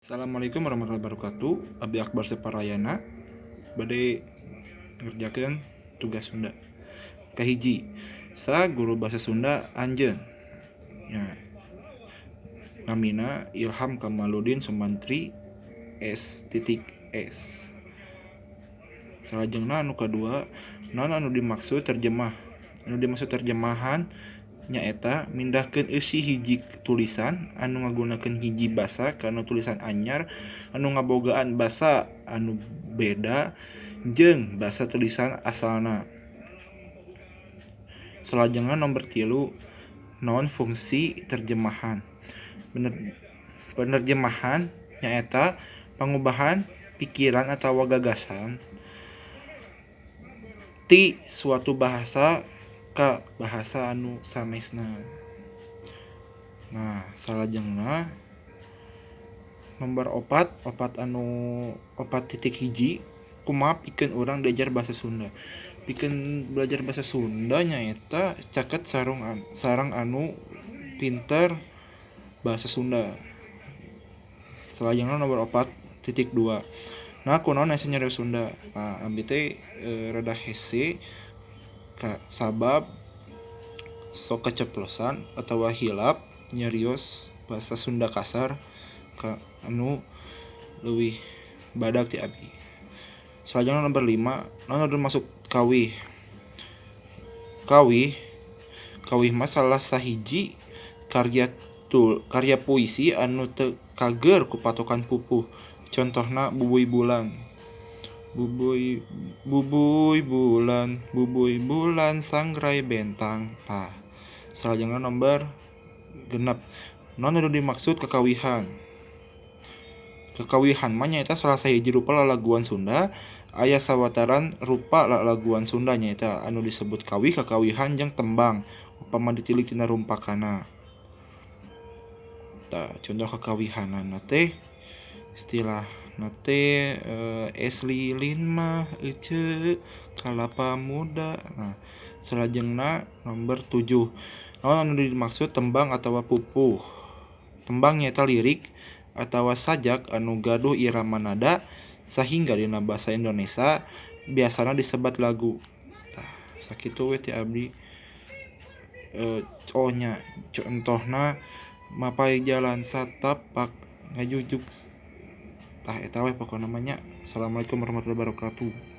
Assalamualaikum warahmatullahi wabarakatuh. Abdi Akbar Separayana bade ngerjakeun tugas Sunda. Kahiji, saha guru bahasa Sunda anjeun? Nya, namina Ilham Kamaludin Sumantri S titik S. Salajengna anu kadua, naon anu dimaksud terjemah? Anu dimaksud terjemahan nyaeta mindahkeun eusi hiji tulisan anu ngagunakeun hiji basa kana tulisan anyar anu ngabogaan basa anu beda jeung basa tulisan asalna. Salajengna nomor 3, naon fungsi terjemahan? Penerjemahan nyaeta pangubahan pikiran atawa gagasan ti suatu bahasa ka bahasa anu sanesna. Nah, salajengna nomor 4, opat anu 4.1, kumaha pikeun urang diajar bahasa Sunda? Pikeun belajar bahasa Sunda nyaeta caket sareng anu pinter bahasa Sunda. Salajengna nomor 4.2, nah, kunaon hese nyarios Sunda? Nah, abdi teh rada hese ka sabab sok keceplosan atawa hilap nyarios bahasa Sunda kasar ka anu leuwih badag ti abdi. Salajengna nomor 5, naon anu dimaksud kawih? Kawih kawih mah salah sahiji karya puisi anu teu kager ku patokan pupuh, contohna Bubuy Bulan. Bubuy bubuy bulan, bubuy bulan sangrai bentang. Tah, salajengna nomor 6, naon anu dimaksud kakawihan? Kakawihan mah nyaeta salah sahiji rupa lalaguan Sunda. Aya sawatara rupa lalaguan Sunda, nyaeta anu disebut kawih, kakawihan, jeung tembang upama ditilik tina rumpakana. Tah, contoh kakawihanana teh istilahna teh es lilin mah eceu kalapa muda. Nah, salajengna nomor 7, naon anu dimaksud tembang atawa pupuh? Tembang nyaeta lirik atawa sajak anu gaduh irama nada sahingga dina basa Indonesia biasana disebat lagu. Tah, sakitu we ti abdi. Oh nya, contohna mapay jalan satapak ngajugjug. Tah, eta we pokona mah nya. Assalamualaikum warahmatullahi wabarakatuh.